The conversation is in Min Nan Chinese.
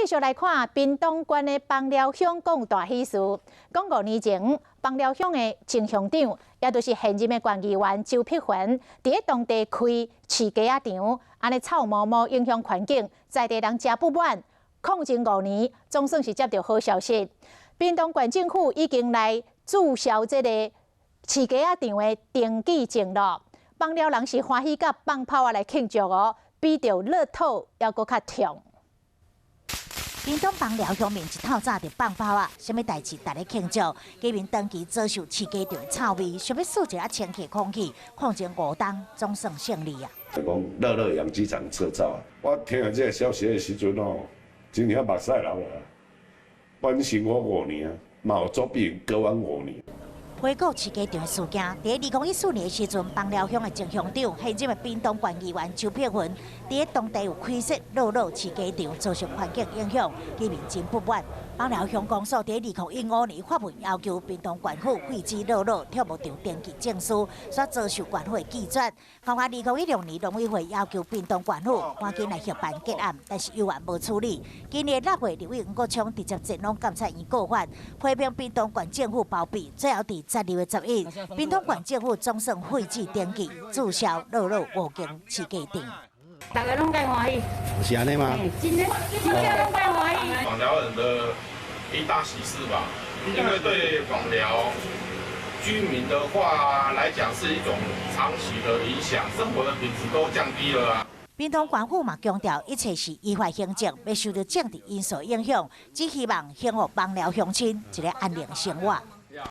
續來看屏東縣的枋寮鄉講大喜事。講5年前，枋寮鄉的前鄉長，也就是現任的縣議員周碧雲，佇咧當地開飼雞仔場，按呢臭毛毛影響環境，在地人誠不滿。抗爭五年，總算是接著好消息。屏東縣政府已經來註銷這个飼雞仔場的登記證囉。枋寮人是歡喜佮放炮仔來慶祝哦，比著樂透猶閣較痛。屏東枋寮鄉民一透早就放炮仔，啥物代誌逐咧慶祝？居民長期遭受飼雞場的臭味，想欲掃一下清氣空氣，抗爭5冬，總算勝利啊！講樂樂養雞場撤照，我聽著這个消息的時陣哦，真正目屎流啊！阮生活五年，嘛有祖輩過阮五年。回顧飼雞場的事件，佇2014年的時陣，枋寮鄉的前鄉長、現任的屏東縣議員周碧雲，佇咧當地有開設樂樂飼雞場，造成環境影響，居民真不滿。枋寮鄉公所佇2015年發文要求屏東縣府廢止樂樂跳舞場登記證書，煞遭受縣府的拒絕。後來2016年，農委會要求屏東縣府趕緊來協辦結案，但是猶原無處理。今年6月，立委黃國昌直接前往監察院告發，批評屏東縣政府包庇。最後佇12月11，屏東縣政府總算廢止登記，註銷樂樂五間飼雞場。大家攏介歡喜，是按呢嗎？真的，真正攏介歡喜。枋寮人的一大喜事吧，因為對枋寮居民的話來講，是一種長期的影響，生活的品質都降低了啊。屏東縣府嘛強調，一切是依法行政，袂受著政治因素影響，只希望幸福枋寮鄉親一个安寧生活。